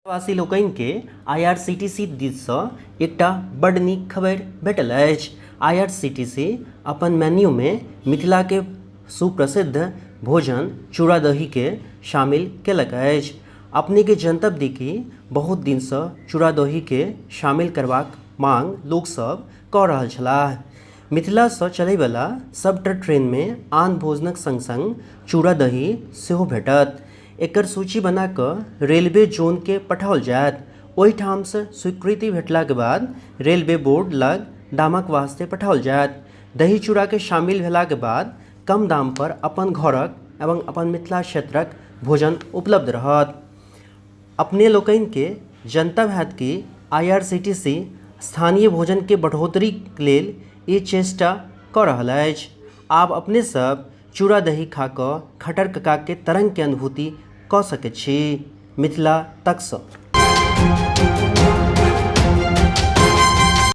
वासी लोकनि के आईआरसीटीसी दिस सँ एकटा बड्ड नीक खबरि भेटल अछि। आईआरसीटीसी अपन मेन्यू मे मिथिला के सुप्रसिद्ध भोजन चूड़ा दही के शामिल केलक अछि। अपने के जनतब दी कि बहुत दिन सँ चूड़ा दही के शामिल करबाक मांग लोक सब क रहल छलाह। मिथिला सँ चलय वला सबटा ट्रेन मे आन भोजनक संग-संग चूड़ा दही सेहो भेटत। एकर सूची बना कऽ रेलवे जोनकेँ पठाओल जायत। ओहिठामसँ स्वीकृति भेटलाक बाद रेलवे बोर्ड लग दामक वास्ते पठाओल जायत। दही चूड़ाके शामिल भेलाक बाद कम दाम पर अपन घरक एवं अपन मिथिला क्षेत्रक भोजन उपलब्ध रहत। अपने लोकनिकेँ जनतब हैत कि आईआरसीटीसी स्थानीय भोजनके बढ़ोतरीक लेल ई चेष्टा कऽ रहल अछि। आब अपने सब चूड़ा दही खा कऽ खटर कका के तरंग के अनुभूति कऽ सकैत छी। मिथिला तक सँ।